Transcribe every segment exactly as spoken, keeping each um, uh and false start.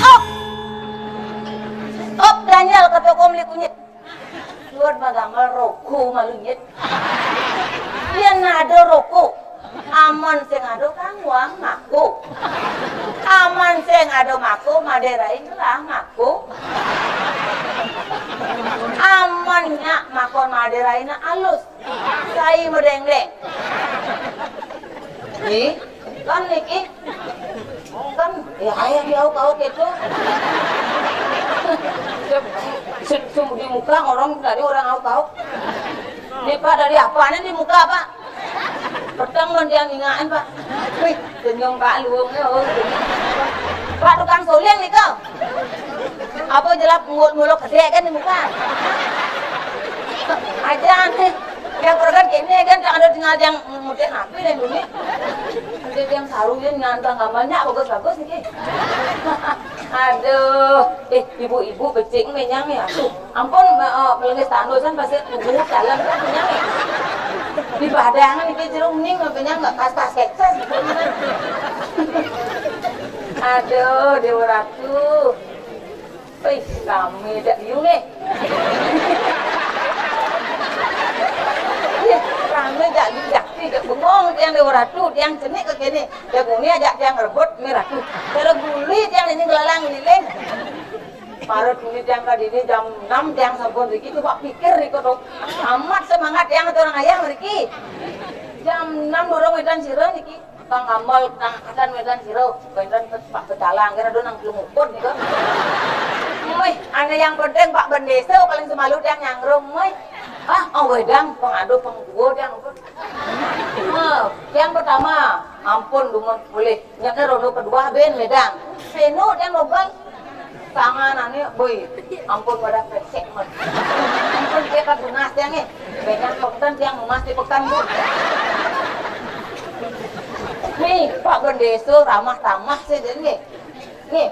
Op! Op, ganjal ka toko meli kunyit. Luar bagambal roko malu nyit. Yén ado roko. Amun sing ado kangguang mako. Amun sing ado mako madérain lah mako. Amun nyak makon madérain alus. Sai madéngdéng. Nih, kan niki. Kan, ya, ayah diauk-auk itu. Sum-, sum-, di muka orang tadi orang auk-auk. Nih, Pak, dari apa nih di muka, Pak? Petang mun tiang ningakin, Pak. Wih, senyum Pak Luung, oh, senyum. Pak tukang suling nih, kau. Apa jelap mulut-mulut gedé kan di muka? Aja nih. Yang program kéné kan, tak ada tinggal yang mudik napi dan dunia. Ada yang saru yang ngantang gambarnya bagus-bagus nih. Aduh, eh, ibu-ibu becik menyang ya. Aduh, ampun, me-, eh, melenggis tandus kan pasti nunggu dalam kan menyang ya. Di badangan iki jero ning menyang nggak kas-kas kecas. Aduh, Dewa Ratu. Wih, ramé jak liu nih. Ih, ramé jak liu, jak ti, jak bengong tiang Dewa Ratu, tiang cenik ke kéné. Jak nguni ajak tiang rebut, mi Ratu. Cara guli tiang ini gelalang liling. Parut nguni tiang tadi ini jam enam tiang sampun riki, coba pikir riko tuh. Amat semangat tiang atau orang ayah riki. Jam enam dorong wedan sira niki. Kang Kamal, Kang Hasan, wedan sira, wedan Pak Pecalang, kan ada nang kelumuput nika. Mih, ane yang penting Pak Bendeso paling semalu tiang nyangrum, mih. Ah, oh, wedang, pengadu, pengkuo, tiang ampun. Nah, yang pertama, ampun, dumun boleh. Nyaknya rondo kedua, ben, wedang. Seno, tiang lobang. Tanganane, boy, ampun pada pesek, man. Ampun, dia kan tunas tiang, eh. Banyak peken tiang emas di pekan, Bu. Nih, Pak Bendeso ramah tamah sih, jadi nih. Nih,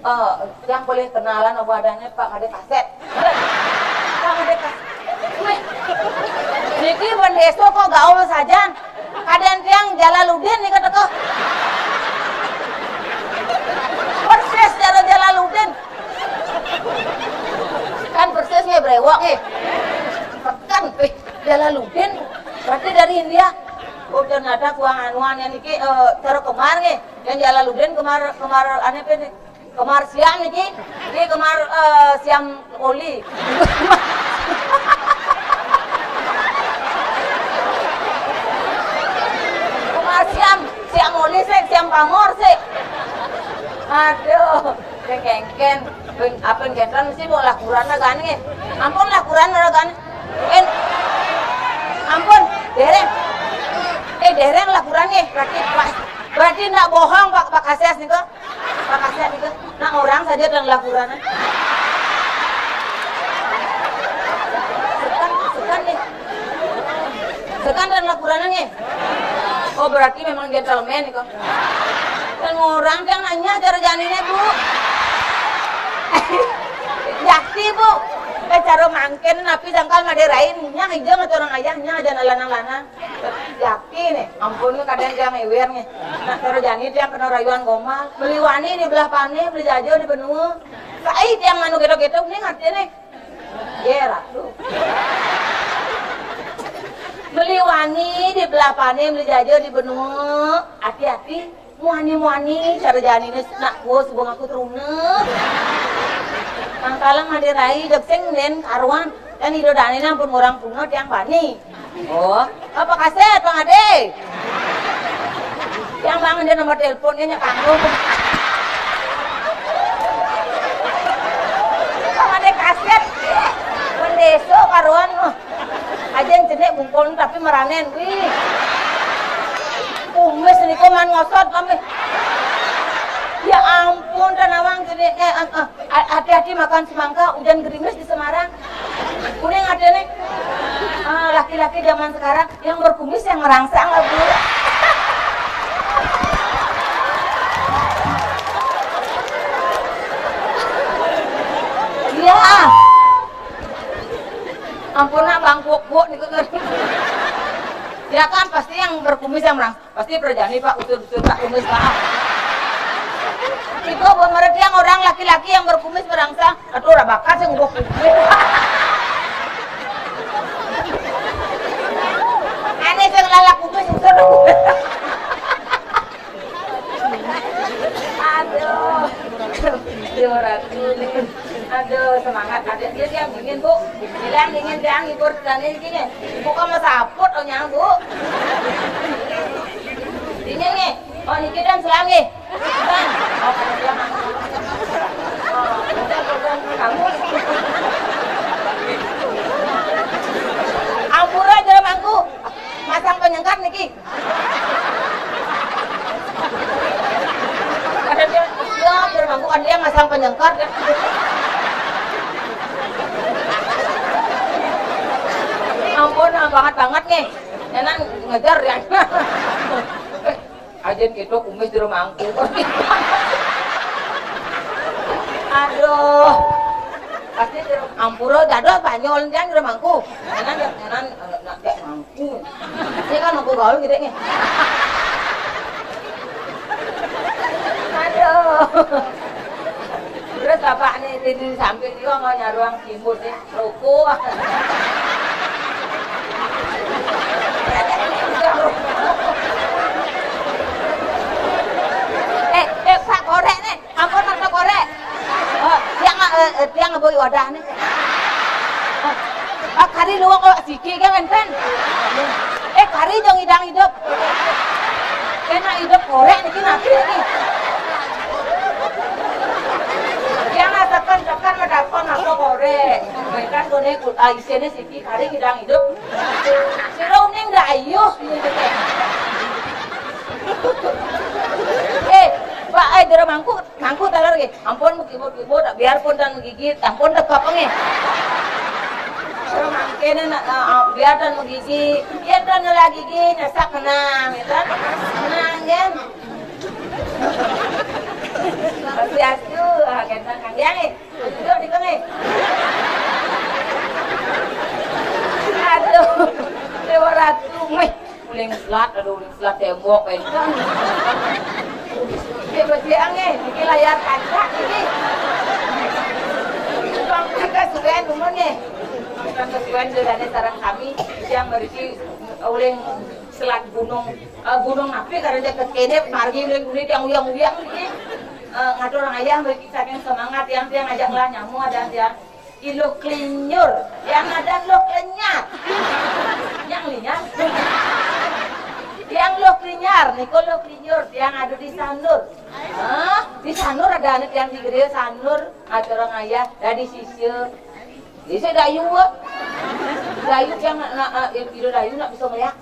eh, yang boleh kenalan apa adanya, Pak Kade Kaset. Pak Kade Kaset. Nih, niki Bendeso kok gaul saja. Kadén tiang Jalaluddin nih kata kok. Persis cara Jalaluddin. Kan persis nih brewok nih. Kan, eh, Jalaluddin. Berarti dari India. Oh, ternyata kuang anuan yang niki, eh, cara kemar nih. Yang Jalaluddin kemar, kemar aneh apa nih? Kemar Siam niki. Niki kemar, eh, Siam Oli. Kemar Siam, Siam Oli sih, Siam Pamor sih. Aduh, kengken. Ping, apa kenten mesti mau lakuran lah kan, nggih. Ampun lakuran lah kan. En, ampun, dereng. Eh, dereng lakuran nggih. Berarti pas. Berarti ndak bohong, Pak, Pak Kases niku. Pak Kaset niku. Nah, orang saja dan lakuran. Sekan, sekan nih. Sekan dan lakuran nggih. Oh, berarti memang gentleman niku. Dan orang yang nanya cara janine, Bu. Jakti, Bu. Eh, cara mangkin napi jangkal madérain, nya ijeng atau orang ayah, nya aja lanang-lanang. Jakti nih, ampun nih kadang tiang iwir nih. Nah, cara jani tiang kena rayuan gombal. Beli wani di belah pane, beli jajo di benua. Sai tiang anu gitu-gitu, nih ngerti nih. Ye, Ratu. Beli wani di belah pane, beli jajo di benua. Hati-hati. Muani-muani, cara jani ini nak kuo subung aku teruna. Nang kalang madérai, jek sing nen karuan. Dan ido dani nampun orang pungut yang bani. Oh, apa kaset, Bang Ade? Yang mangan dia nomor teleponnya nya kanggo. Sama ada kaset. Mendeso karuan. Aja yang cenik bungkon tapi meranen. Wih. Kumis niku man ngosot kami. Ya ampun, tanawang gini. Eh, eh, eh. A-, hati-hati makan semangka, hujan gerimis di Semarang. Kuning ada nih. Ah, laki-laki zaman sekarang yang berkumis yang merangsang lah, Bu. Iya. Ampun, nak, bangkuk, Bu, niku kan. Ya kan, pasti yang berkumis yang merangsang. Pasti perjani, Pak, usul-usul, Pak, kumis, Pak. Itu buat mereka yang orang laki-laki yang berkumis merangsang. Aduh, ora bakat sing nggo kumis. Aneh sing lalak kumis usul. Aduh. Yo, Ratu. Aduh, semangat. Ada dia, dia dingin, Bu. Bilang dingin, dia ngibur tani gini. Buka mau saput, oh, nyang, Bu. Dingin nih. Oh, niki dan selang nih. Dan. Oh, kalau dia mah. Oh, udah, udah, kamu. Ampura jero mangku. Masang penyengkat niki. Ada dia, ya, jero mangku ada dia masang penyengkat. Ampun, ah, banget-banget nih. Nyanan ngejar ya. Ajen gitu kumis jero mangku. Aduh. Pasti jero ampura dados Banyol jan jero mangku. Nyanan, nyanan, eh, nak dek mangku. Ini kan mangku gaul gitu nih. Aduh. Terus bapak nih di, di samping juga mau nyaruang timun nih. Rokok. Eh, eh, Pak korek nih. Ampun, Pak korek. Oh, tiang, eh, eh, tiang ngeboy wadah nih. Ah, kari luwak kok siki ke wenten. Eh, kari jong idang hidup. Kena hidup korek niki napi niki. Tiang tekan-tekan medakon apa korek. Wenten kone kul-, ah, isine siki kari idang hidup. Sira uning dah ayuh. Eh, Pak, eh, jero mangku, mangku taler nggih. Ampun, mengkibu-kibu, tak biarpun dan menggigit, ampun tekap nggih. Jero mangkene nak, eh, eh, biar dan menggigit, biar dan lagi gigi, nyesak menang, ya kan? Menang, kan? Swastiastu, ah, gentang kang, ya, nggih. Duduk di kene. Aduh, Dewa Ratu, meh. Uling selat, aduh, uling selat tembok, eh. Ini bersiang, eh. Ini layar kaca, ini. Bang, kita suwen, umur, nih. Bang, kita suwen, sudah ada sarang kami yang berisi uling selat gunung. Eh, gunung api karena dia kekene, margi uling-uling yang uyang-uyang, ini. Eh, ngatur ayah bagi saking semangat yang dia ngajak lah nyamu ada dia. Iluh klinyur, yang ada luh klenyat. Yang linyar. Yang luh klinyar, niku luh klinyur, yang ada di Sanur. Hah? Di Sanur ada anak yang di gede Sanur, ngatur ayah, dari sisir. Jadi saya dayu, wah. Dayu yang nak, nak, eh, iluh dayu nak bisa melihat.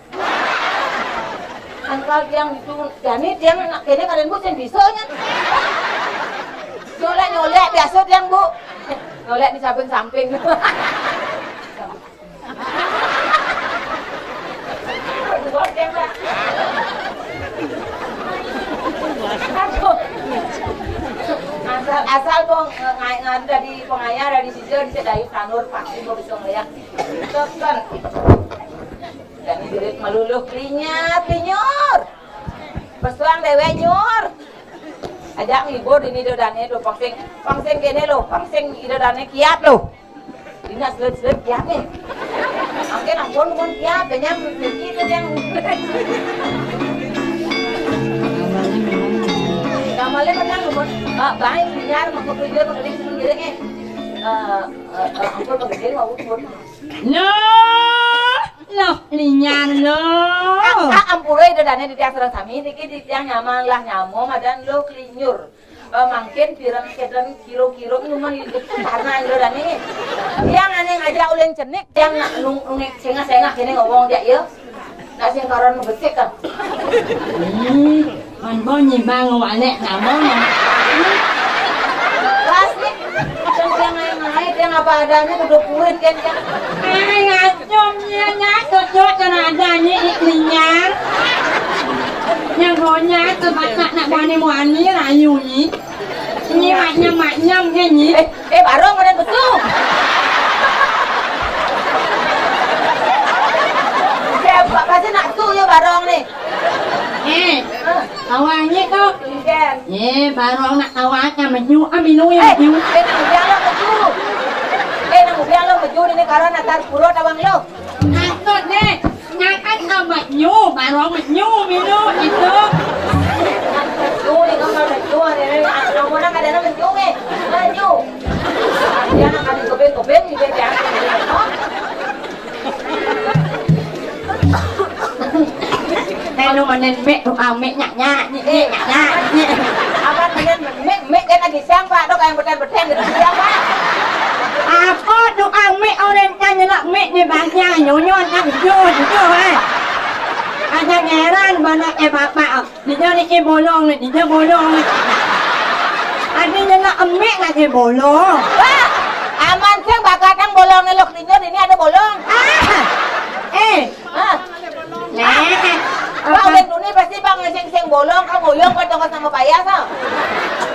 Angkal tiang itu, jani tiang nak kene kalian Bu sing bisa nya. Nyolek-nyolek biasa tiang Bu. Nyolek di samping-samping. Aduh. Asal, asal kok ngai-, ngai-, dari pengayah, dari sisir, di sedayu Sanur pasti mau bisa ngeliat. Tekan. Jani dirit meluluh klinyat, linyur. Pesuang dewe nyur. Ajak ngibur ini do dane do pangsing, pangsing kene lo, pangsing ido dane kiat lo. Dina selet-selet kiat nih. Angke ampun pun kiat, banyak rezeki itu yang. Gamale menang pun, ah, baik biar mau tujuan mengeling sendiri, eh. Eh, eh, eh, ampun mengeling mau pun. Nah. Loh, linyar lo. Ah, ah, ampura, Ida Dané, titiang sareng sami niki titiang nyamang lah nyama madan lo kelinyur. Eh, mangkin pireng kédan kira-kira numan itu karena Ida Dané. Tiang ané ngajak ulin cenik, tiang nak nung-, nungik sengah-sengah kéné ngomong dia ya. Nak sing karuan besik kan. Hmm, kon bo nyimang walek nama. Pas nih. Kan tiang ngai-ngai, tiang apa adanya kudu purit kan tiang. Ai, ngacung ya, nyatu cuk, kan ada ni iklinya. Yang gonya tu batak nak muani-muani rayu ni. Ini maknyam-maknyam ke ni. Eh, eh, barong ada betul. Siapa pasti nak tu ya barong ni. Eh, kawannya tu. Iya. Eh, barong nak kawannya maju, ah, minum ya, eh, maju. Eh, nak udah lo maju. Eh, nak udah lo maju, ini karena natar pura tawang lo. Maksud deh, nyakan sama nyu, barong nyu, minum itu. Maju, ini kan maju, ini, ini, kamu nak ada maju, eh. Maju. Dia nak ada kebeng-kebeng, dia jangan. Anu menen mek, tukang mek nyak nyak nyak nyak nyak nyak. Apa menen mek, mek kan lagi siang, Pak, dok yang beten-beten gitu siang, Pak. Apa tukang mek orang kan nyelak mek ni bangsa nyonyon kan jujur jujur eh. Ada ngeran banyak eh bapak. Dia ni ke bolong ni, dia bolong ni. Ada nyelak emek lagi bolong. Wah, aman sih bakatang bolong ni lok, ini ada bolong. Ah, eh, ah. Nah, bang, apa? Bang, dunia pasti bang ngeseng-seng bolong, kamu ngoyong kau tongkat sama payah, tau?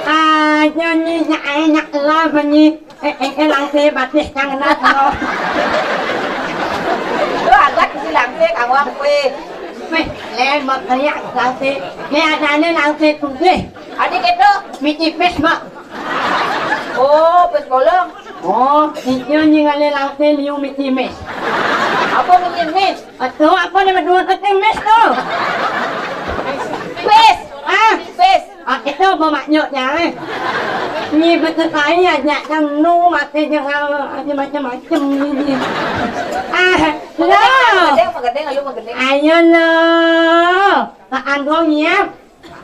Ah, nyanyi, nyak, eh, nyak, lah, bunyi. Eh, eh, eh, langse batis yang enak, lo. Lo agak si langse, kamu apa? Weh, len, mak, kayak langse. Ni ada ni langse tulis. Adik itu? Miti pes, mak. Oh, pes bolong. Oh, itu ni ngale langse liu miti mes. Apa miti mes? Aduh, apa ni berdua ketimis tu? Pis. Ah, pis. Ah, itu apa maknanya, eh? Ni betul saya aja kan nu mati jangan ada macam-macam ni. Ah, lo. Magadeng, magadeng, ayo magadeng. Ayo lo. Pak Andong ya.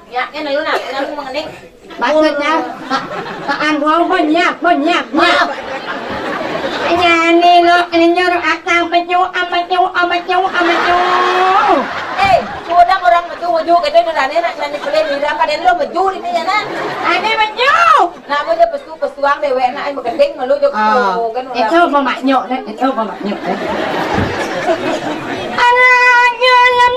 Ya, kan lu nak, kan lu mengening. Maksudnya, Pak, Pak Andong, banyak, banyak, banyak. Nyani lo, nyuruh akang pecu, amecu, amecu, amecu. Eh, sudah orang pecu, ujuk itu udah nih, nak nyanyi boleh bilang, kadang lo pecu ini ya, nak. Ada pecu. Nah, aku aja pecu, pecuang deh, wek, nak, yang begending, malu juga. Ah, pecu, kan, orang. Itu pemaknyuk, deh, itu pemaknyuk, deh. Anak nyelam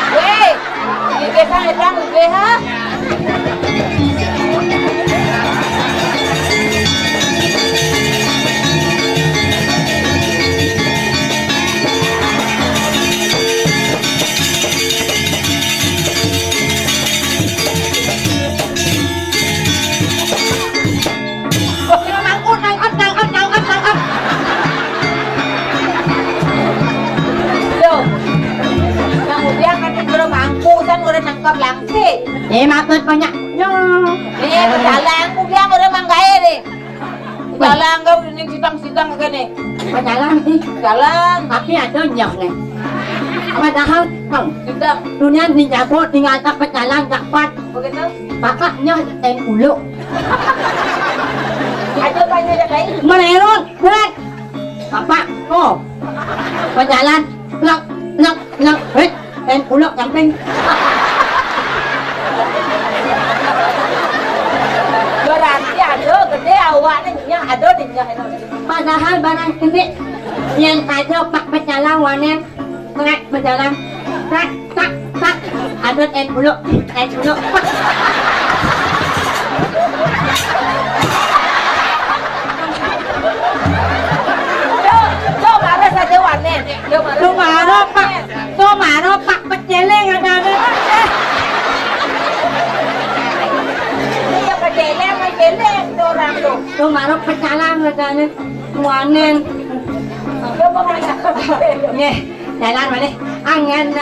Weh, ini biasa nyebrang, weh, ha? Nangkut, nangkut, nangkut, nangkut, nangkut. Loh. Yang udah kan itu mangkusan udah nangkap langsing. Eh, maksud banyaknya. Eh, berjalan, aku bilang udah manggae deh. Jalan kau ini sidang-sidang ke nih. Berjalan sih. Jalan. Tapi ada nyah nih. Padahal, Bang, sidang. Dunia di jago tinggal tak berjalan dapat. Begitu? Pakaknya ten uluk. Aja tanya dia lain. Melerong, berat. Bapak, oh. Berjalan, lak, lak, lak, hei, ten uluk samping. Berarti ada gede awaknya, ada di nyah. Padahal barang ini yang ada pak berjalan wanen. Trek berjalan. Trek, tak, tak. Aduh, eh, dulu, eh, dulu. Yo, yo, marah saja wanen. Yo, marah. Tuh, marah, Pak. Tuh, marah, Pak. Peceleng ada, ada. Iya, peceleng, peceleng tuh orang tuh. Tuh, marah pecalang ada, ada. Wanen. Yo, mau ngajak. Nggih. Dalan malih angen.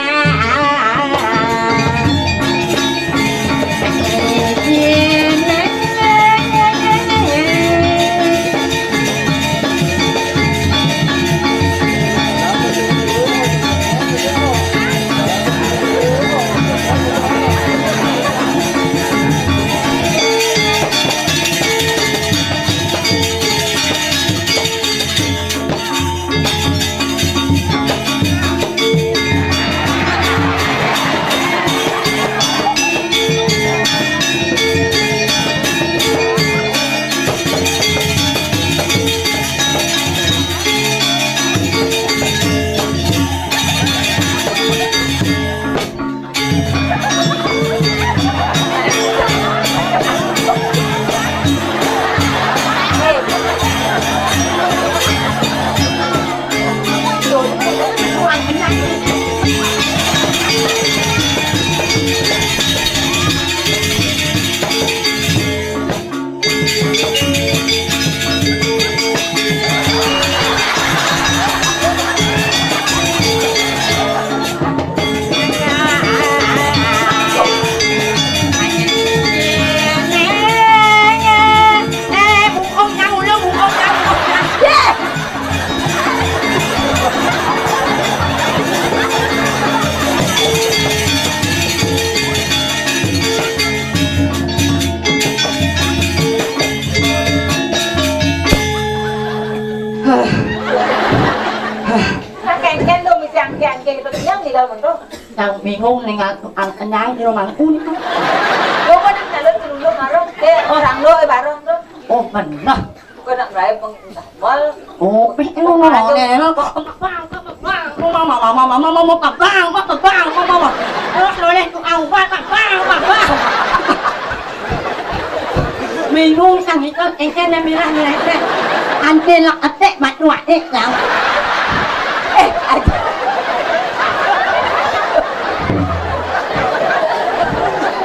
Nah, kengken tuh, mesti angke-angke gitu. Yang di dalam tuh. Yang bingung nih, nggak ang-, kenyang di rumahku nih. Lo kan yang jalan dulu, marong. Eh, orang lo, eh, barong tuh. Oh, benar. Bukan nak merayu peng-, mal. Oh, eh, eh, ngomong, ngomong, ngomong. Mama, mama, mama, mama, mama, pabang, pabang, mama, mama. Terus noleh tu awal, pabang, pabang. Bingung sang itu, engke ne mirah-mirah teh. Ante lek etek batu atik yang. Eh, aja.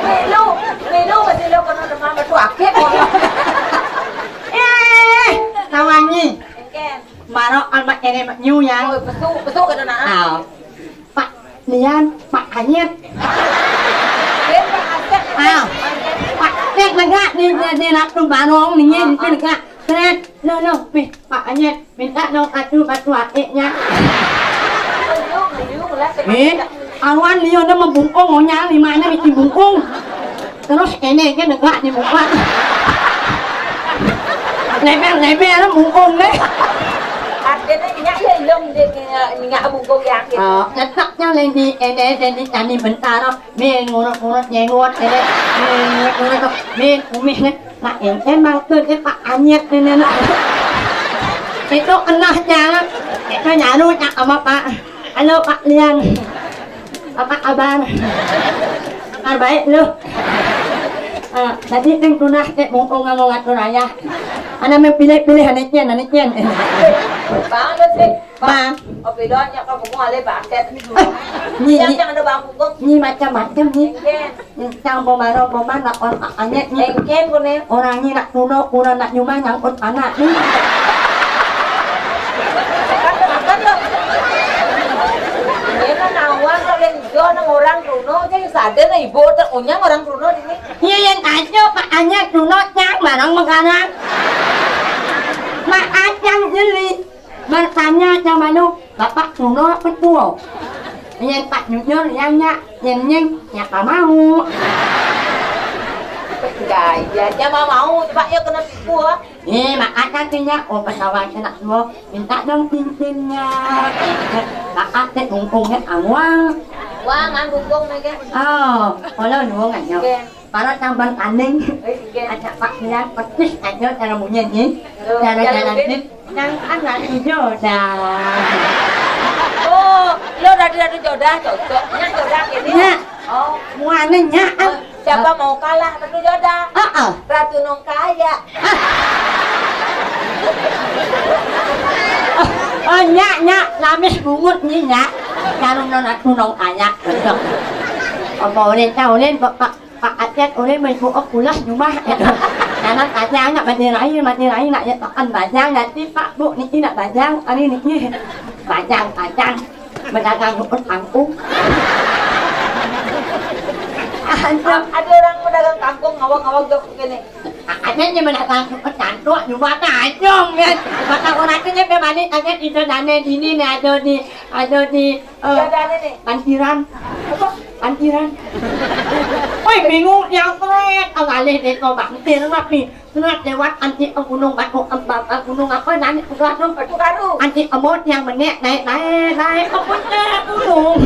Milu, milu masih lo kena demam batu akik. Eh, tawangi. Engken. Maro almat kene mak nyu yang. Oh, pesu, pesu kata nak. Ah. Pak Nian, Pak Anyet. Eh, Pak Anyet. Ah. Pak Anyet negak ni, dia, dia nak tu barong ni, ah, dia ah. Negak. Seret, no, no, pi, Pak Anyet, minta dong atu batu akiknya. Ngeliung, ngeliung lah, eh, awan dia dah membungkung, onyang di mana mesti bungkung. Terus kene ke negak ni bungkung. Lebar-lebar lah bungkung deh. Artinya nyak ya ilung dia, nyak bungkung yang gitu. Oh, letaknya lagi, eh, deh, deh, di tani bentar. Min ngurut-ngurut jenggot, eh. Min ngurut-ngurut, min kumis, eh. Nak enten bangkeun, eh, Pak Anyet, eh, nak. Itu kenahnya. Itu nyaru, nyak, sama Pak. Halo, Pak Lian. Apa kabar? Kabar baik, lu. Ah, tadi teng tunah, eh, mumpung ngomong atur ayah. Ana mempilih-pilih aniknya, aniknya. Bang, lu sih. Bang. Opi doang, nyak, kamu mau alih basket. Nyi, nyi. Yang ada bangku kok. Nyi macam-macam, nyi. Engken. Yang bomaro boman nak orang anyet, nyi. Engken, kone. Orang nyi nak tuno, kurang nak nyuma nyangkut anak, nyi. Ini kan awal kalau yang hijau nang orang Bruno, jadi sadar nah ibu tak punya orang Bruno ini. Iya, yang aja Pak Anyet Bruno nyang barang mengkarang. Maaf yang jeli. Bertanya sama lu, Bapak Bruno apa tua? Yang Pak Junior, yang nyak, yang nyeng, siapa mau? Gaya, siapa mau? Coba ya kena tipu, ah. Eh, maaf nantinya, oh, pesawat kena tua, minta dong cincinnya. Maaf, teh, ungkungnya awang. Wah, ngan bungkung, Mega. Oh, kalau lu nggak nyok. Oke. Para tambang tanding. Eh, iya. Ada Pak Nian petis aja cara munyi nih. Cara jalan nih. Nang anak jodoh. Oh, lo rada-rada jodoh cocok. Nang jodoh ini. Ya. Oh, muane nyak. Siapa mau kalah, Ratu Joda? Heeh. Ratu Nong Kaya. Oh, nyak, nyak, lamis bungut ni, nyak. Kalau non aku nong kaya. Apa ulin tahu ulin, Pak, Pak, Pak Aceh, ulin main buka pulas rumah. Karena tajang nak mandi lain, mandi lain nak ya makan bajang, nanti Pak Bu ni nak bajang, hari ni. Bajang, bajang. Mendagang rumput kangkung. Ada orang mendagang kangkung, ngawang-ngawang jok begini. Ada ni mendagang rumput kangkung, cuma tajam kan. Maka orang tu ni berbalik aja kita dana dini ni ada di, ada di, eh, Ada ni. Pantiran. Apa? Pantiran. Woi, bingung yang keren. Kau galih deh kau bangkir tapi. Terus lewat anti gunung batu, em, ba-, ba-, gunung apa nani, Batu Karu. Batu Karu. Anti emot yang menek naik, naik, naik ke puncak gunung.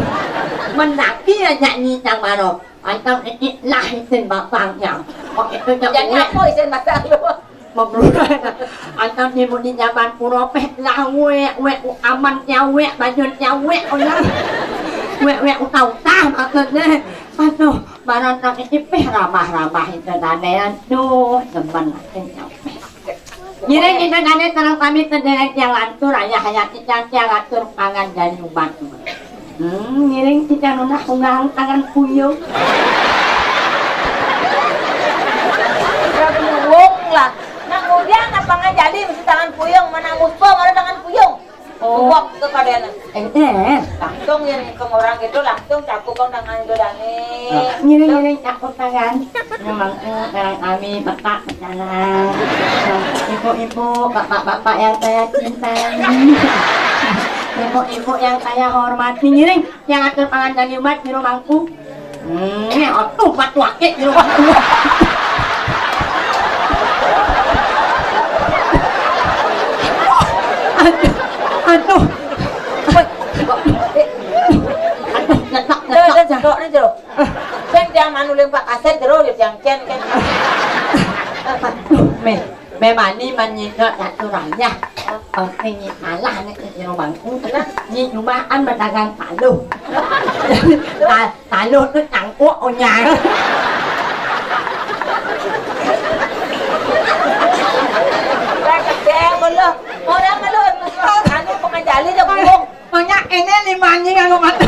Mendaki aja ni yang baru. Antang ini lah isin batang yang. Oh, itu yang jadi unik. Apa isin batang lu? Membuat. Antang ni muni zaman pura peh lah, wek, wek, aman nyawek, bajun nyawek, orang. Wek, wek, utah-utah maksudnya. Aduh, barang tak ini peh ramah-ramah itu tadi. Aduh, demen makin nyawek. Ngiring kita kane terang kami tedeng yang lantur, ayah hayati cang yang atur pangan dan umat. Hmm, ngiring kita nunah unggang tangan puyung. Udah puyung lah. Nak ngudian apa ngajali mesti tangan puyung, mana muspa mana tangan puyung. Oh. Buat ke kadena. Enten. Langsung yang ke orang gitu, langsung cakup kau tangan itu, Dani. Oh, ngiring-ngiring cakup tangan. Memang, eh, tangan kami, Bapak, berjalan. Ibu-ibu, bapak-bapak yang saya cintai. Ibu-ibu yang saya hormati. Ngiring, yang atur pangan dan umat di rumahku. Hmm, aduh, batu akik di rumah gua. Aduh, aduh. Aduh, nyetak, nyetak. Dah, dah, jeruk, dah, jeruk. Kan tiang manu lempar kaset jeruk, ya, tiang cen, kan. Aduh, meh. Memani manyinok datu rayah. Pasti nyi alah nek nyi rumangku. Nyi nyumahan badagang taluh. Ta-, taluh tu cangkuk unyai. Dah kecil belum. Orang belum. Anu penganjali dah burung. Banyak ini lima anjing anu mata.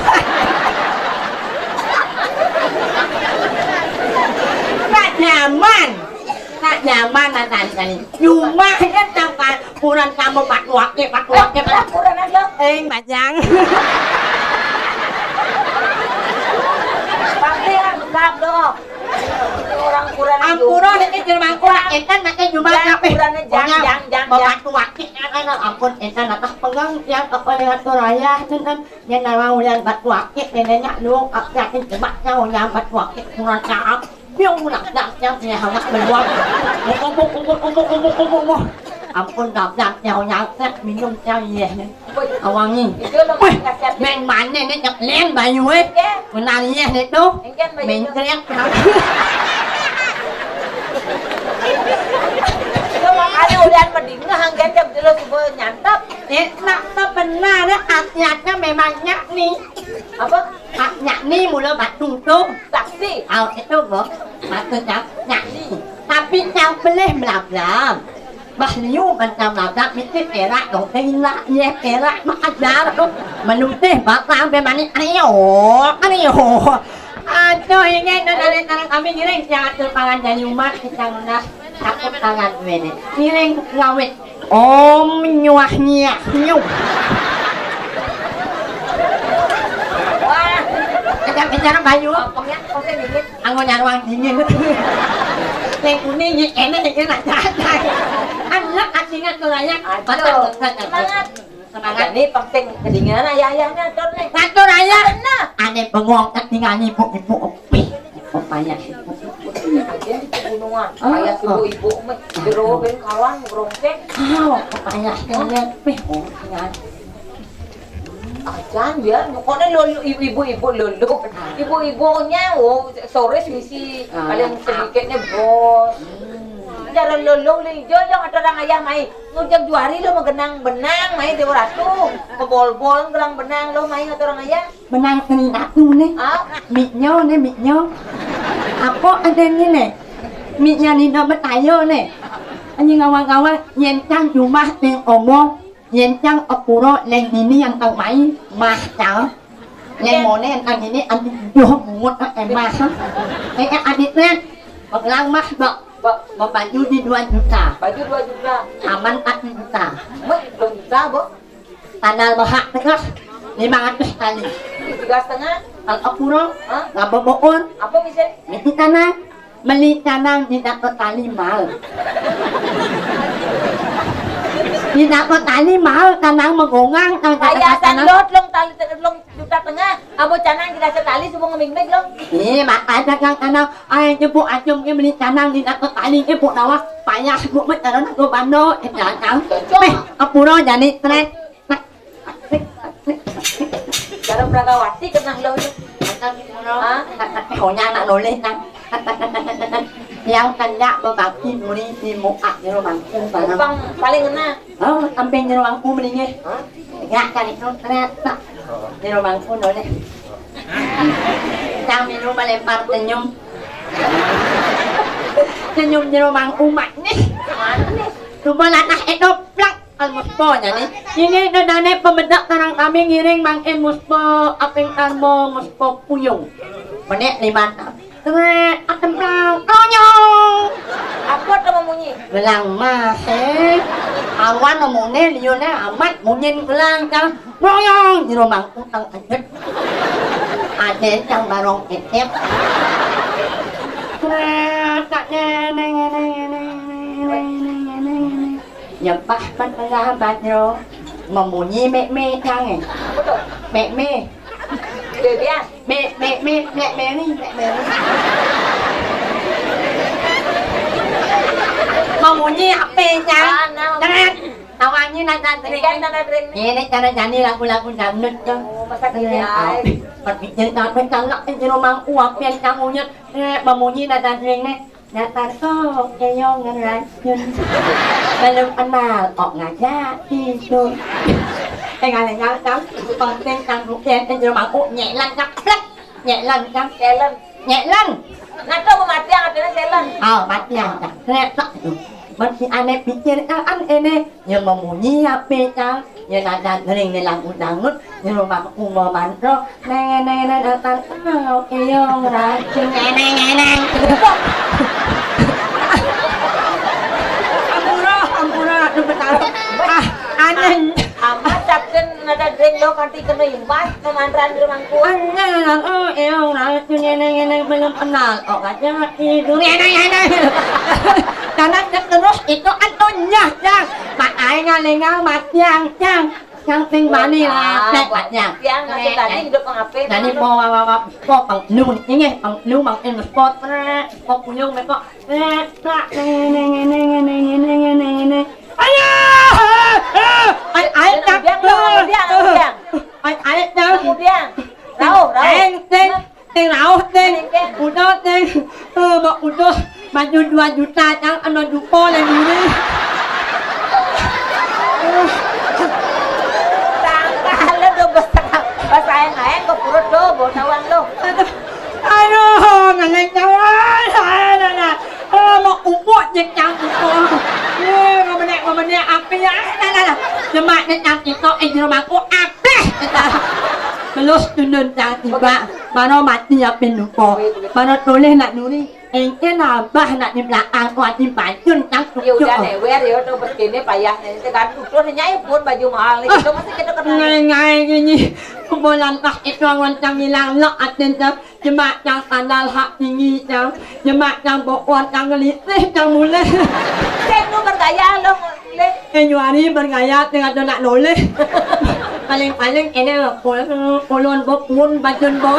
Nak nyaman. Nak nyaman nak tadi kali. Cuma kan tampak kurang kamu pat wake, pat wake, pat kurang aja. Eh, majang. Pasti kan gelap doh. Orang kurang aja. Ampura niki jelema aku nak enten nak cuma kabeh. Kurang aja, jang, jang, jang. Batu wake kan ampun enten atas pegang yang apa lihat tu raya enten. Yen nawang ulian batu akik, neneknya lu, yakin cuma nyau nyambat wakik kurang cakap. Dia ulah dah yang punya hawak meluap. Kumpul, kumpul, kumpul, kumpul, kumpul, kumpul. Ampun dah dah nyau nyangkut minum nyau iya ni. Awangi. Weh, main mana ni cak len bayu eh. Benar iya ni tu. Main teriak. Itu makanya ulian pedingah anggen jam terus nyantap. Eh, nak sebenarnya khasiatnya memang nyak ni. Apa? Nyak ni mula batu tu. Saksi. Au itu boh. Maksudnya nyak ni. Tapi nyau pelih melablam. Bah liu macam melablam mesti perak dong. Tengah ye perak mak ajar tu. Melutih batang be manik ayo. Ayo. Aduh, ini tu dari tangan kami ngiring yang atur pangan dari umat kita lunas. Takut tangan duit ni. Ngiring ngawit. Om nyuah nyiah nyuh. Wah, kejar-kejar bayu. Anggo nyaruang dingin. Yang kuning ni enak ni nak jajan. Anak asingan tu layak. Aduh, semangat. Semangat. Ini penting kedinginan ayah-ayahnya atur ni. Atur ayah. Benar. Ane bengong ketinggalan ibu-ibu. Payah. Dia di pegunungan. Ah, payah ah. Ibu-ibu meh jero ben kawan ngerongseng. Ah, payah. Peh, oh, ya. Ajan ya, pokoknya lulu ibu-ibu lulu. Ibu-ibunya, oh, sore misi paling sedikitnya bos. Hmm. Cara lolo lili jojong atau orang ayah mai. Ngujak juari lo magenang benang mai Dewa Ratu. Kebol-bol gerang benang lo mai atau orang ayah. Benang teni ratu ne. Ah? Miknyo ne, miknyo. Apo ade ni ne? Miknyo ni do betayo ne. Anyi ngawang-ngawang, nyencang jumah ting omong. Nyencang apuro leng nini yang tau mai, mah tau. Leng mone yang tau nini, adi joh bungut, eh, mah. Eh, eh, adi ne. Begelang mah, ba, ba, ba baju di dua juta. Baju dua juta. Aman empat juta. Meh, dua juta, Bo. Tanal behak tegas, lima ratus tali. Tiga setengah. Kalau apuro, hah? Labo boon. Apa bisa? Mesti tanal. Meli tanang di dako tali mahal. Di dako tali mahal, tanang magongang, tanang. Kaya tanang. Lo, long tali, long juta tengah. Abo canang kita setali, subuh ngemig-mig, long. Eh, mak, ada kang tanang. Ai, jebuk acung ke meli tanang di dako tali, jebuk nawah. Payah, buk, mek, tanang, bando, eh, tanang. Cocok. Meh, apuro, jani, tret. Cara Pragawati kenang lo tu. Hah? Honya anak noleh nang. Yang kena bebaki muri di muka di rumahku barang. Bang, paling ngena. Oh, amping di rumahku mendinge. Hah? Ya, cari tu ternyata. Di rumahku noleh. Yang minum melempar senyum. Senyum di rumahku manis. Manis. Coba lanah itu plak. Al Muspo, jadi. Ini dadane pemedak tanang kami ngiring mangkin Muspo, aping tanbo Muspo Puyung. Menek lima. Tret, atemplang, tonyong. Apa tu memunyi? Gelang mah, eh. Awan memune, liune amat, munyin gelang, cang. Royong, di rumah utang aja. Ada yang barong etep. Tret, tak neneng, neneng, neneng. Nyepah pan tengah banyo. Memunyi mek-mek nang, eh. Apa tu? Mek-mek. Dia, dia. Mek, mek, mek, mek, meri, mek, meri. Memunyi apa nang? Ah, nah. Jangan. Tawangi nada drink. Ikan nada drink. Ini cara nyanyi lagu-lagu dangdut tu. Oh, masa kini, eh, ai. Berpikir sampai galak, eh, di rumah uap yang kamu nyet. Eh, memunyi nada drink ni. Datar kok keong ngeracun. Belum kenal kok ngajak tidur. Tinggal-tinggal kan, penting kan bukan, eh, jeruk mangkuk, nyelan kan, plek. Nyelan kan. Nyelan. Nyelan. Nah, tu mati yang artinya nyelan. Oh, mati yang kan. Letak tu. Masih aneh pikir, ah, an ini. Yang memunyi apa kan? Yang ada sering dalam udang, di rumah umur mantra. Neng, neng, neng, datang. Oh, keong racun. Neng, neng, neng. Ampura, ampura, aduh, betara. Ah, aneh. Amat captain nada drink lo kanti kena imbas, memandran di rumahku. Aneh, oh, keong racun, neng, neng, neng, belum kenal. Oh, aja tidur. Neng, neng, neng, neng. Karena terus itu antunya, ya. Mak ai ngalengal matiang, cang. Cang ping bani lah, tek, matiang. Tiang masih tadi hidup ngapain? Tadi mau, mau, mau, mau, kok pang lu, ini, pang lu, mang, eh, spot, spot, puyung, meko. Eh, tak, neng, neng, neng. Ayo! Ai, ai, tak. Kemudian, kemudian, kemudian. Ai, ai, tak. Kemudian. Rauh, rauh. Teng, teng. Teng rauh, teng. Udah, teng. Eh, mak udah. Baju dua juta, cang, ano dupo lah diri. Tangkal lo do besar. Pas aeng-aeng ke purut do, bau tawang lo. Aduh, ngaleng tawang. Aduh, aduh, aduh. Eh, mak upuk je, cang, itu. Eh, mau benek, mau benek, apa ya? Aduh, aduh, aduh. Jemak je, cang, itu. Eh, jeruk mangkuk, apa? Belus tunun, cang, tiba. Baru mati, apa lupa. Baru tulis nak nuri. Engke nabah nak di belakang ku ati bajun tang. Ya udah, newer ya, tu begini payah ni. Tekan utuh nyai pun baju mahal ni. Ah, kita masih kita kenal. Ngai-ngai gini. Bulan pas itu awan tang hilang lok atin tang. Jemak tang sandal hak tinggi tang. Jemak tang bokor tang ngelisih tang mulai. Cek lu bergaya lo. Eh, nyuari bergaya tengah tu nak noleh. Paling-paling ini lah, kul-, kulon bo pun, bajun bo.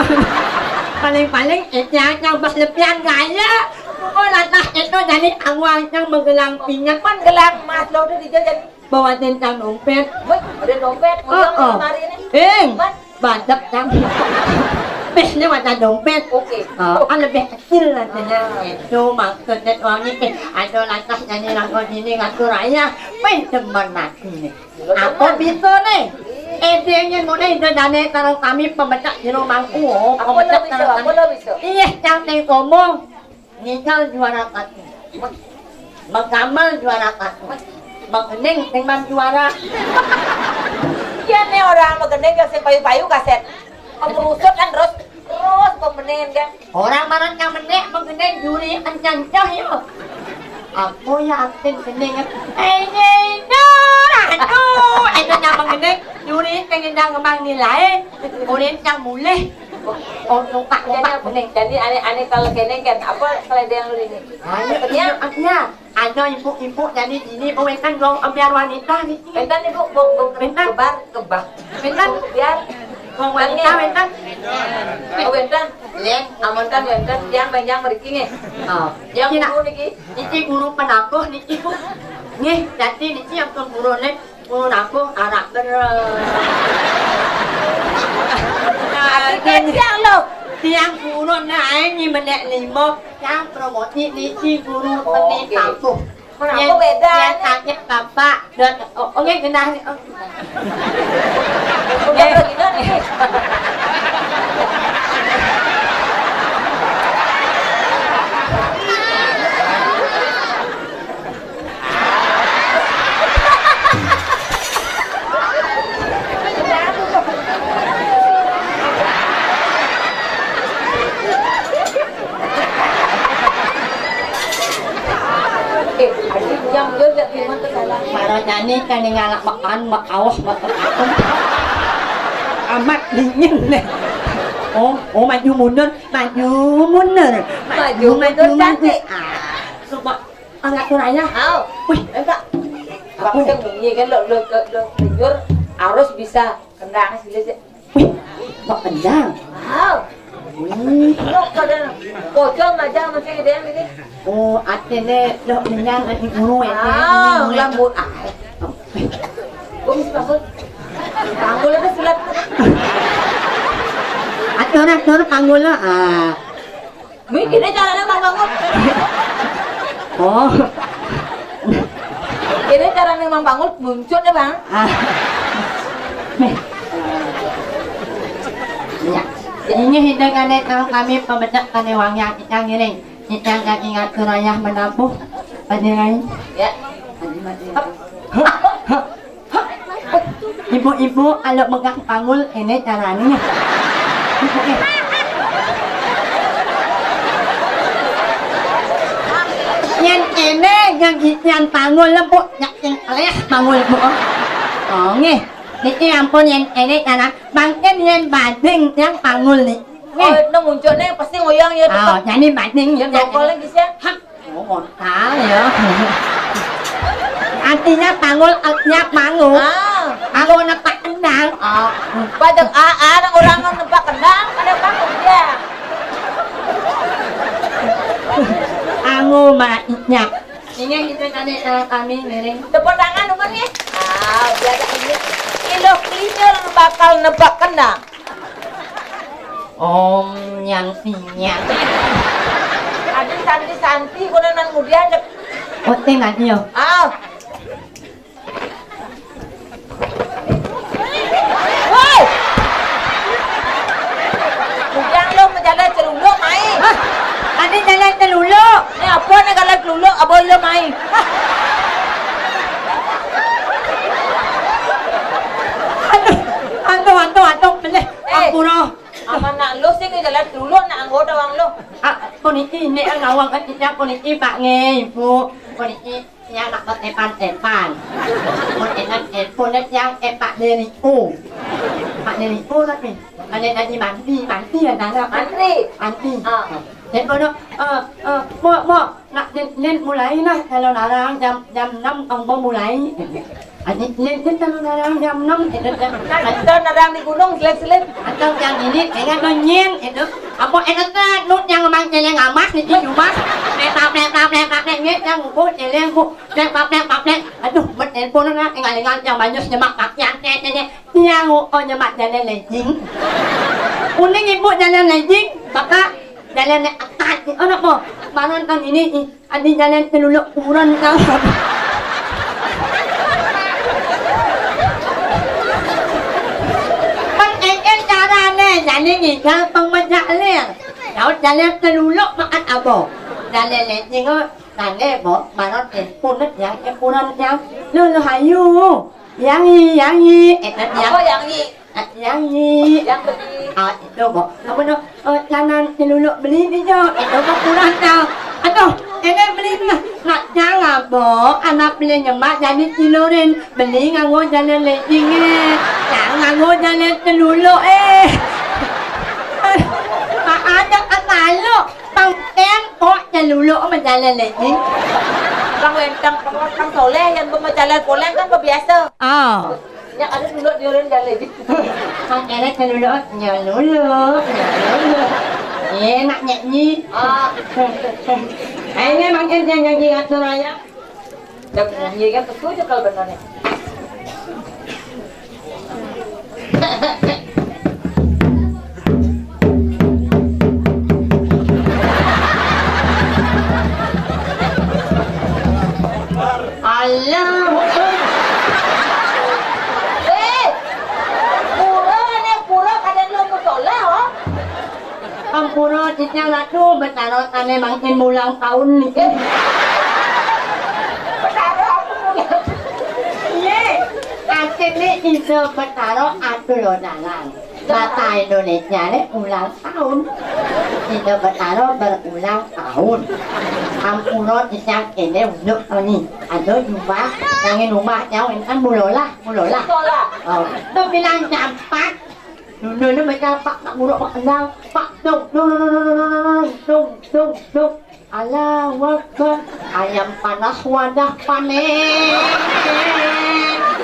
Paling-paling, eh, tiang, tiang bas lepian gaya. Oh, lantas itu jadi awal yang menggelang pinggan. Pan gelang emas lo tu dijajah. Bawa tentang dompet. Weh, ada dompet. Oh, oh. Lemari ni. Eh. Ban. Badak, Cang. Pih ni macam dompet. Oke. Ah, kan lebih kecil rasanya. Itu maksudnya tuan ini. Ada lantas nyanyi lagu ini ngatur ayah. Pih demen aku ni. Apa bisa ni? Eh, dia ingin mulai dia dana tarang kami pemecah di rumahku. Oh, apa pemecah lo bisa? Tarang kami. Apa lo bisa? Iya, yang ting ngomong. Ninggal juara satu. Menggamal juara satu. Mengening memang juara. Iya nih orang mengening yang sing payu-payu kaset. Pengurusut kan terus terus pemenin kan. Orang mana yang menek mengening juri encan cah ya. Aku ya aktif gening. Eh, ini, aduh, itu yang mengening juri pengen yang ngemang nilai. Ulin yang mulih. Oh, numpak, jadi numpak apa nih? Jadi ane ane kalau kene kan apa kalau ada yang lu ini? Ayo, iya, iya. Ada ibu-ibu jadi ini, bu, wénten dong, biar wanita nih. Wénten ibu, bu, bu, wénten. Kebar, kebak. Wénten. Biar wanita, wénten. Oh, wénten. Lén, amonten wénten, yang banyak mriki nggih. Oh. Yang guru niki. Niki guru penabuh niki, Bu. Nggih, jadi niki yang pun guru nih. Pun aku arak bener. Nah, tiang lo. Tiang guru naik ni menek lima, yang promosi niki guru seni tabuh. Kenapa beda? Yang tanya bapak dan oh, oke genah. Udah begitu nih. Eh, adik, yang dia biar firman tuh salah. Para nyanyi kan yang ngalak makan, mak awah, mak. Amat dingin deh. Oh, oh, maju mundur, maju mundur. Maju mundur, maju, cantik. Ah, coba. Angkat turanya. Au. Wih, enggak. Apa? Waktu yang bunyi kan lo lo lo, lo tidur harus bisa kendang sih. Wih, kok kendang? Au. Wih. Lo pada pocong aja masih gede ini. Oh, atene lo kenyang ati guru ya. Au, lambut. Ah. Gua mesti bangun. Bangun itu silat. Atur, atur, bangun lo. Ah. Mih, ini caranya Mang Pangul. Oh. Ini caranya Mang Pangul, muncul ya, Bang. Ah. Nih. Ya. Ini hidangannya kalau kami pemecah kami wangnya kita ngiring. Kita nggak ingat surayah menabuh. Ada lain? Ya. Ada mati. Ibu-ibu, kalau megang panggul, ini caranya. Yang ini, yang isian panggul, Bu, yang, yang alias panggul, Bu. Oh, nggih. Niki ampun yang ini, karena mangkin yang bading, yang panggul nih. Oh, nggih. Itu muncul nih, pasti ngoyang ya, oh, tetep. Jadi bading, ya, jadi. Jongkol lagi sih. Hah. Oh, ngontal ya. Artinya panggul, artinya panggul. Ah. Panggul nepak kendang. Oh. Pada ah, ah, orang nepak kendang, pada panggul dia. Panggul maknya. Ini kita tadi, eh, kami ngiring. Tepuk tangan, umurnya. Ah, biasa ini. Kilo klinyer bakal nepak kendang. Om yang sinyal. Aduh, santi-santi, kono nan mudian cek. Ote ngaji yo. Ah. Woi. Mudian lo menjalan celuluk, mai. Hah? Tadi jalan celuluk. Ini apa nih kalau celuluk? Apa lo mai? Aduh, aduh, aduh, aduh, pelih. Eh. Ampura. Aman nak lu sing jalan dulu nak anggota wang lu. Ah, puniki nek ngawang kan kita puniki Pak nge, Ibu. Puniki ya nak tepan-tepan. Pun enak, eh, pun yang eh Pak Neriku. Pak Neriku tapi ada tadi mandi, mandi ya, Nara. Mandi. Mandi. Ah. Dan kono, eh, eh, mo, mo, nak nen, nen mulai nah kalau narang jam, jam enam ambo mulai. Ani nen, nen kalau narang jam enam, itu jam. Nah, kita narang di gunung, selit-selit. Atau yang ini, kayaknya nonyen, itu. Apa enak kan, nut yang emang cengeng amas, nih, di rumah. Plek, plek, plek, plek, plek, plek, plek, yang ngumpul, celeng, bu. Plek, plek, plek, plek, plek. Aduh, buat handphone, nah, ingat-ingat yang banyak nyemak pakaian, cek, cek, cek. Yang, oh, nyemak jalan legging. Kuning ibu jalan lejing, bapak jalan naik angkat. Ono po? Maron kan ini, ih, adi jalan teluluk kurang tau. Kan engkel carane, jadi ngigal pembejalir. Laut jalan teluluk makan abo. Jalan lejing, oh, nane bo, maron eh, punut yang, eh, kurang yang. Lo, lo hayu. Yang i, yang i, eh, yang. Apa yang i? Ah, yang i. Yang beli. Ah, itu, Bo. Apa tu? Oh, lanang celuluk beli ni, Jo. Itu, Bo, kurang tau. Aduh, ini beli ni. Nak jangan, Bo. Anak beli nyemak jadi tilurin. Beli nganggo jalan legging, eh. Jangan nganggo jalan celuluk, eh. Ada kata lu. Bang Ten, kok celuluk sama jalan legging? Bang Lentang, Bang Lentang Soleh yang bermajalan poleng kan biasa. Ah. Nya ada dulu di orang jalan gitu. Makanya kan dulu, nya dulu, nya dulu. Enak nyanyi. Ah. Ayo, Mang En, yang nyanyi atur aja. Yang nyanyi kan betul juga kalau benar nih. Allahu Akbar. Eh, pura ne, pura kada lo musola, oh. Ampura, Cicang Ratu, Betara ane mangkin mulang tahun niki. Betara aku mulang. Iya, asline iso Betara atulodalan. Basa Indonesia ne ulang tahun. Iso Betara berulang tahun. Ampura, Cicang, kene unduk toni. Ada jubah, nangin rumah, jauh kan mulolah, mulolah. Mulolah. Oh, tu bilang jampat. Dulu ni macam pak nak buruk pak kenal. Pak, dong, dong, dong, dong, dong, dong, dong, dong. Allahu Akbar. Ayam panas wadah panen.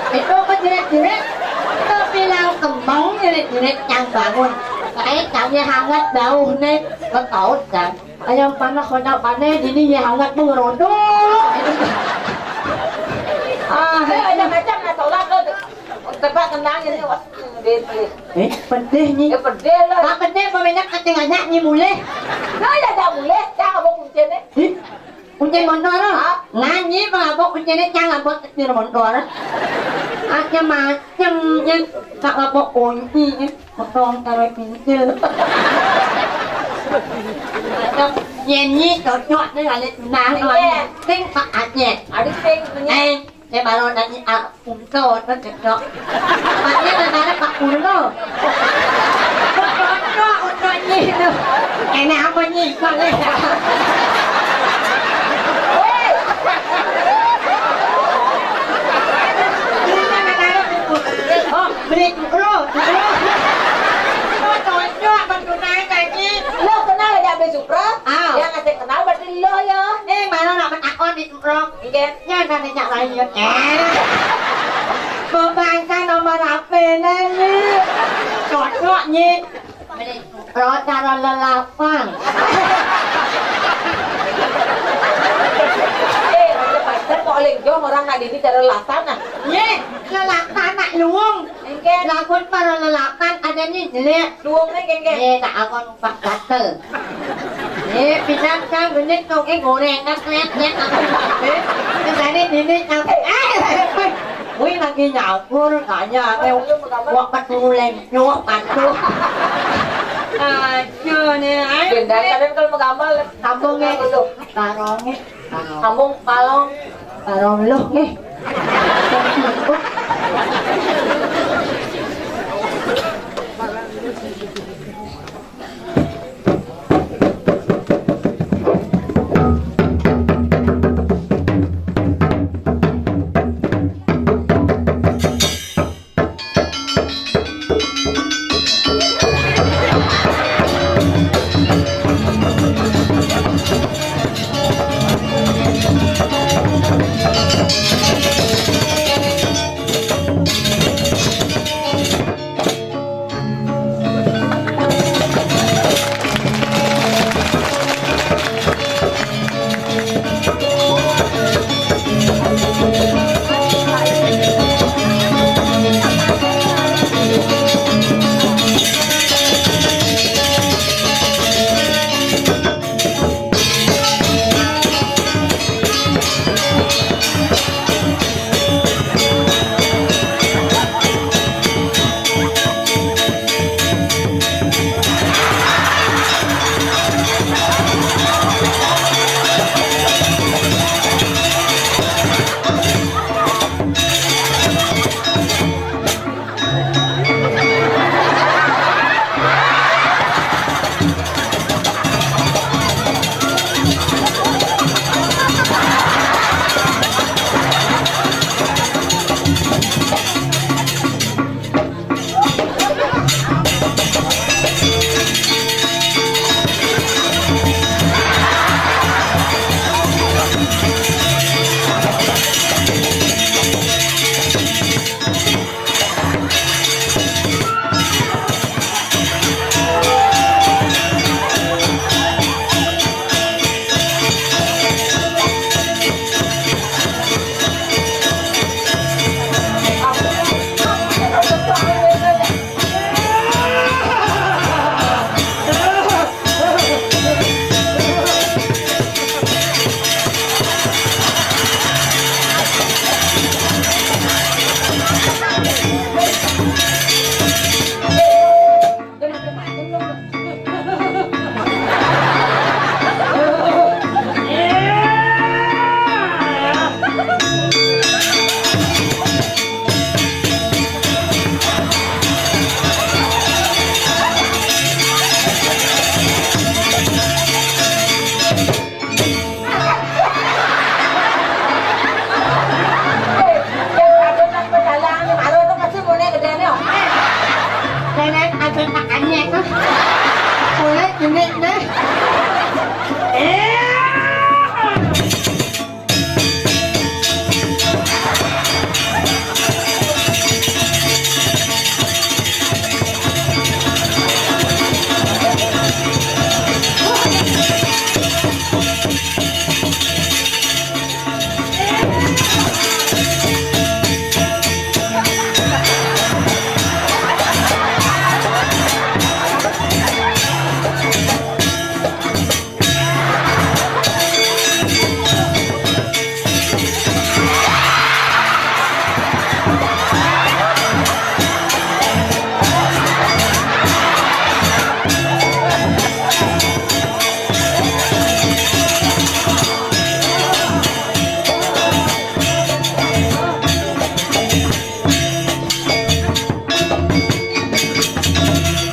Itu apa jerit-jerit? Tapi lang kembang jerit-jerit yang bangun. Saya tanya hangat jauh ni. Ketaut kan? Ayam panas wadah panen, ini ya hangat mengerodok. Ah, eh, ada macam nak tolak tu. Tempat tenang ini, wah, pedih, pedih. Eh, pedih ni. Ya, pedih lah. Tak pedih, peminat kacang aja ni boleh. Nah, ya tak boleh. Jangan bawa kuncin ni. Eh, kuncin motor lah. Ha? Nah, ni apa, bawa kuncin ni, jangan bawa kuncin motor. Macam-macam ni. Tak bawa kunci ni. Potong taruh pintu. Macam ni, ni cocok ni, kalau tunang, iya. Ting, Pak Aceh. Ada ting punya. Eh. Saya baru nak ni, ah, unta tu cedok. Patnya nak nak pak unta. Cedok unta ni tu. Kena apa ni? Kau ni. Oh, beli tu, bro. Tu, bro. Kau cocok bertunai lagi. Lo kenal lagi habis Supra? Ah. Yang ngasih kenal berarti lo ya. Ni baru nak bertakon di Supra. Nggih. Nya kan minyak rayut. Eh. Bebangka nomor H P nang ni. Cocok ni. Ro cara lelapan. Eh, macam pacar kok lek jauh orang nak dini cara lelasan ah. Ye, lelapan nak luung. Nggih. Lagun para lelapan ada ni jelek. Luung ni nggih. Ye, tak akan Pak gatel. Eh, pisang kang genit kok, eh, gorengan, kret, kret, aku, eh, kesana dini, kang, eh, eh, eh, wih, lagi nyampur, kaya, eh, wak, ketemu lengcok, aduh. Aduh, ni, eh. Pindah, tapi kalau mau gambar, sambung, eh. Barong, eh. Sambung, palong. Barong, loh, eh.